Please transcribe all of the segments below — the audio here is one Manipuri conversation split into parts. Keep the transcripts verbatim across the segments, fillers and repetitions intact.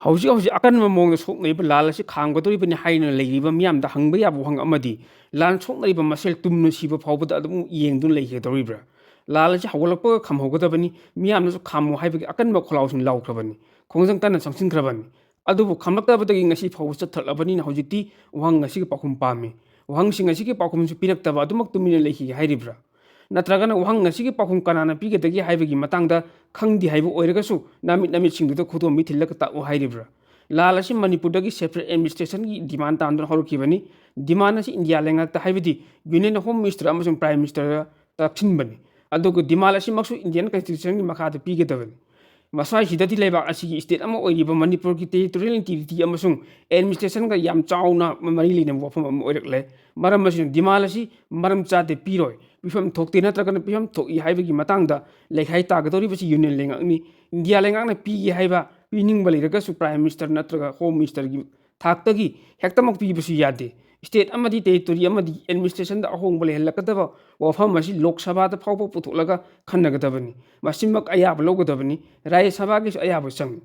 ꯍꯧꯖꯤꯛ ꯍꯧꯖꯤꯛ ꯑꯀꯟꯕ ꯃꯑꯣꯡꯗ ꯁꯣꯛꯅꯔꯤꯕ ꯂꯥꯟ ꯑꯁꯤ ꯈꯥꯝꯒꯗꯧꯔꯤꯕꯅꯤ ꯍꯥꯏꯅ ꯂꯩꯔꯤꯕ ꯃꯤꯌꯥꯝꯗ ꯍꯪꯕ ꯌꯥꯕ ꯋꯥꯍꯪ ꯑꯃꯗꯤ, ꯂꯥꯟ ꯁꯣꯛꯅꯔꯤꯕ ꯃꯁꯦꯜ ꯇꯨꯝꯅ ꯁꯤꯕ ꯐꯥꯎꯕꯗ ꯑꯗꯨꯝ ꯌꯦꯡꯗꯨꯅ ꯂꯩꯒꯗꯧꯔꯤꯕ꯭ꯔꯥ? ꯂꯥꯟ ꯑꯁꯤ ꯍꯧꯒꯠꯂꯛꯄꯒ ꯈꯥꯝꯍꯧꯒꯗꯕꯅꯤ, ꯃꯤꯌꯥꯝꯅꯁꯨ ꯈꯥꯝꯃꯨ ꯍꯥꯏꯕꯒꯤ ꯑꯀꯟꯕ ꯈꯣꯜꯂꯥꯎꯁꯤꯡ ꯂꯥꯎꯈ꯭ꯔꯕꯅꯤ, ꯈꯣꯡꯖꯪ ꯀꯟꯅ ꯆꯪꯁꯤꯟꯈ꯭ꯔꯕꯅꯤ꯫ ꯑꯗꯨꯕꯨ ꯈꯥꯝꯂꯛꯇꯕꯗꯒꯤ ꯉꯁꯤ ꯐꯥꯎꯕ ꯆꯠꯊꯔꯛꯂꯕꯅꯤꯅ ꯍꯧꯖꯤꯛꯇꯤ ꯋꯥꯍꯪ ꯑꯁꯤꯒꯤ ꯄꯥꯎꯈꯨꯝ ꯄꯥꯝꯃꯤ꯫ ꯋꯥꯍꯪꯁꯤꯡ ꯑꯁꯤꯒꯤ ꯄꯥꯎꯈꯨꯝꯁꯨ ꯄꯤꯔꯛꯇꯕ ꯑꯗꯨꯃꯛ ꯇꯨꯃꯤꯟꯅ ꯂꯩꯈꯤꯒꯦ ꯍꯥꯏꯔꯤꯕ꯭ꯔꯥ? ꯅꯠꯇ꯭ꯔꯒꯅ ꯋꯥꯍꯪ ꯑꯁꯤꯒꯤ ꯄꯥꯎꯈꯨꯝ ꯀꯅꯥꯅ ꯄꯤꯒꯗꯒꯦ ꯍꯥꯏꯕꯒꯤ ꯃꯇꯥꯡꯗ ꯈꯪꯗꯦ ꯍꯥꯏꯕ ꯑꯣꯏꯔꯒꯁꯨ ꯅꯥꯃꯤꯠ ꯅꯥꯃꯤꯠꯁꯤꯡꯗꯨꯗ ꯈꯨꯗꯣꯝꯕꯤ ꯊꯤꯜꯂꯒ ꯇꯥꯛꯎ ꯍꯥꯏꯔꯤꯕ꯭ꯔꯥ? ꯂꯥꯟ ꯑꯁꯤ ꯃꯅꯤꯄꯨꯔꯗꯒꯤ separate administrationꯒꯤ demand ꯇꯥꯟꯗꯨꯅ ꯍꯧꯔꯛꯈꯤꯕꯅꯤ꯫ Demand ꯑꯁꯤ ꯏꯟꯗꯤꯌꯥ ꯂꯩꯉꯥꯛꯇ, ꯍꯥꯏꯕꯗꯤ Union Home Minister ꯑꯃꯁꯨꯡ Prime Ministerꯗ ꯇꯛꯁꯤꯟꯕꯅꯤ꯫ ꯑꯗꯨꯒ demand ꯑꯁꯤꯃꯛꯁꯨ Indian Constitutionꯒꯤ ꯃꯈꯥꯗ ꯄꯤꯒꯗꯕꯅꯤ꯫ ꯃꯁ꯭ꯋꯥꯏꯁꯤꯗꯗꯤ ꯂꯩꯕꯥꯛ ꯑꯁꯤꯒꯤ state ꯑꯃ ꯑꯣꯏꯔꯤꯕ ꯃꯅꯤꯄꯨꯔꯒꯤ territorial integrity ꯑꯃꯁꯨꯡ administrationꯒ ꯌꯥꯝ ꯆꯥꯎꯅ ꯃꯔꯤ ꯂꯩꯅꯕ ꯋꯥꯐꯝ ꯑꯃ ꯑꯣꯏꯔꯛꯂꯦ꯫ ꯃꯔꯝ ꯑꯁꯤꯅ demand ꯑꯁꯤ ꯃꯔꯝ ꯆꯥꯗꯦ, ꯄꯤꯔꯣꯏ, ꯄꯤꯐꯝ ꯊꯣꯛꯇꯦ ꯅꯠꯇ꯭ꯔꯒꯅ ꯄꯤꯐꯝ ꯊꯣꯛꯏ ꯍꯥꯏꯕꯒꯤ ꯃꯇꯥꯡꯗ ꯂꯩꯈꯥꯏ ꯇꯥꯒꯗꯧꯔꯤꯕꯁꯤ Union ꯂꯩꯉꯥꯛꯅꯤ꯫ ꯏꯟꯗꯤꯌꯥ ꯂꯩꯉꯥꯛꯅ ꯄꯤꯒꯦ ꯍꯥꯏꯕ, ꯄꯤꯅꯤꯡꯕ ꯂꯩꯔꯒꯁꯨ Prime Minister ꯅꯠꯇ꯭ꯔꯒ Home Ministerꯒꯤ ꯊꯥꯛꯇꯒꯤ ꯍꯦꯛꯇꯃꯛ ꯄꯤꯕꯁꯨ ꯌꯥꯗꯦ꯫ State ꯑꯃꯗꯤ territory ꯑꯃꯗꯤ administrationꯗ ꯑꯍꯣꯡꯕ ꯂꯩꯍꯜꯂꯛꯀꯗꯕ ꯋꯥꯐꯝ ꯑꯁꯤ ꯂꯣꯛ ꯁꯚꯥꯗ ꯐꯥꯎꯕ ꯄꯨꯊꯣꯛꯂꯒ ꯈꯟꯅꯒꯗꯕꯅꯤ꯫ ꯃꯁꯤꯃꯛ ꯑꯌꯥꯕ ꯂꯧꯒꯗꯕꯅꯤ꯫ ꯔꯥꯖ꯭ꯌ ꯁꯚꯥꯒꯤꯁꯨ ꯑꯌꯥꯕ ꯆꯪꯏ꯫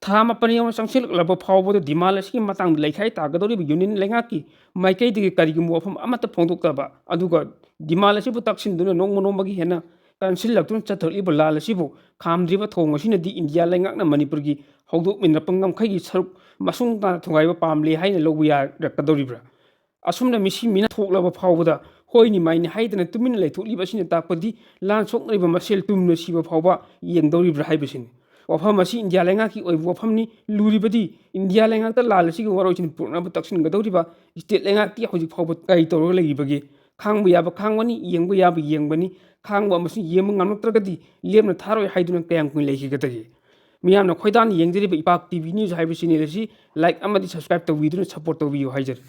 ꯊꯥ ꯃꯥꯄꯟ ꯌꯧꯅ ꯆꯪꯁꯤꯜꯂꯛꯂꯕ ꯐꯥꯎꯕꯗ demand ꯑꯁꯤꯒꯤ ꯃꯇꯥꯡꯗ ꯂꯩꯈꯥꯏ ꯇꯥꯒꯗꯧꯔꯤꯕ Union ꯂꯩꯉꯥꯛꯀꯤ ꯃꯥꯏꯀꯩꯗꯒꯤ ꯀꯔꯤꯒꯨꯝꯕ ꯋꯥꯐꯝ ꯑꯃꯠꯇ ꯐꯣꯡꯗꯣꯛꯇꯕ, ꯑꯗꯨꯒ demand ꯑꯁꯤꯕꯨ ꯇꯛꯁꯤꯟꯗꯨꯅ ꯅꯣꯡꯃ ꯅꯣꯡꯃꯒꯤ ꯍꯦꯟꯅ ꯀꯟꯁꯤꯜꯂꯛꯇꯨꯅ ꯆꯠꯊꯔꯛꯂꯤꯕ ꯂꯥꯟ ꯑꯁꯤꯕꯨ ꯈꯥꯝꯗ꯭ꯔꯤꯕ ꯊꯧꯑꯣꯡ ꯑꯁꯤꯅꯗꯤ ꯏꯟꯗꯤꯌꯥ ꯂꯩꯉꯥꯛꯅ ꯃꯅꯤꯄꯨꯔꯒꯤ ꯍꯧꯗꯣꯛꯃꯤꯟꯅꯔꯛꯄ ꯉꯝꯈꯩꯒꯤ ꯁꯔꯨꯛ ꯃꯁꯨꯡ ꯇꯥꯅ ꯊꯨꯒꯥꯏꯕ ꯄꯥꯝꯂꯦ ꯍꯥꯏꯅ ꯂꯧꯕ ꯌꯥꯔꯛꯀꯗꯧꯔꯤꯕ꯭ꯔꯥ? ꯑꯁꯨꯝꯅ ꯃꯤꯁꯤ ꯃꯤꯅ ꯊꯣꯛꯂꯕ ꯐꯥꯎꯕꯗ ꯍꯣꯏꯅꯤ ꯃꯥꯏꯅꯤ ꯍꯥꯏꯗꯅ ꯇꯨꯃꯤꯟꯅ ꯂꯩꯊꯣꯛꯂꯤꯕ ꯑꯁꯤꯅ ꯇꯥꯛꯄꯗꯤ ꯂꯥꯟ ꯁꯣꯛꯅꯔꯤꯕ ꯃꯁꯦꯜ ꯇꯨꯝꯅ ꯁꯤꯕ ꯐꯥꯎꯕ ꯌꯦꯡꯗꯧꯔꯤꯕ꯭ꯔꯥ ꯍꯥꯏꯕꯁꯤꯅꯤ꯫ ꯋꯥꯐꯝ ꯑꯁꯤ ꯏꯟꯗꯤꯌꯥ ꯂꯩꯉꯥꯛꯀꯤ ꯑꯣꯏꯕ ꯋꯥꯐꯝꯅꯤ꯫ ꯂꯨꯔꯤꯕꯗꯤ ꯏꯟꯗꯤꯌꯥ ꯂꯩꯉꯥꯛꯇ ꯂꯥꯟ ꯑꯁꯤꯒꯤ ꯋꯥꯔꯣꯏꯁꯤꯟ ꯄꯨꯔꯛꯅꯕ ꯇꯛꯁꯤꯟꯒꯗꯧꯔꯤꯕ state ꯂꯩꯉꯥꯛꯇꯤ ꯍꯧꯖꯤꯛ ꯐꯥꯎꯕ ꯀꯔꯤ ꯇꯧꯔꯒ ꯂꯩꯔꯤꯕꯒꯦ? ꯈꯥꯡꯕ ꯌꯥꯕ ꯈꯥꯡꯒꯅꯤ, ꯌꯦꯡꯕ ꯌꯥꯕ ꯌꯦꯡꯕꯅꯤ꯫ ꯈꯥꯡꯕ ꯑꯃꯁꯨꯡ ꯌꯦꯡꯕ ꯉꯝꯂꯛꯇ꯭ꯔꯒꯗꯤ ꯂꯦꯝꯅ ꯊꯥꯔꯣꯏ ꯍꯥꯏꯗꯨꯅ ꯀꯌꯥꯝ ꯀꯨꯏꯅ ꯂꯩꯈꯤꯒꯗꯒꯦ? ꯃꯤꯌꯥꯝꯅ ꯈꯣꯏꯗꯥꯅ ꯌꯦꯡꯖꯔꯤꯕ ꯏꯄꯥꯛ TV news ꯍꯥꯏꯕ channel ꯑꯁꯤ like ꯑꯃꯗꯤ subscribe ꯇꯧꯕꯤꯗꯨꯅ support ꯇꯧꯕꯤꯌꯨ ꯍꯥꯏꯖꯔꯤ꯫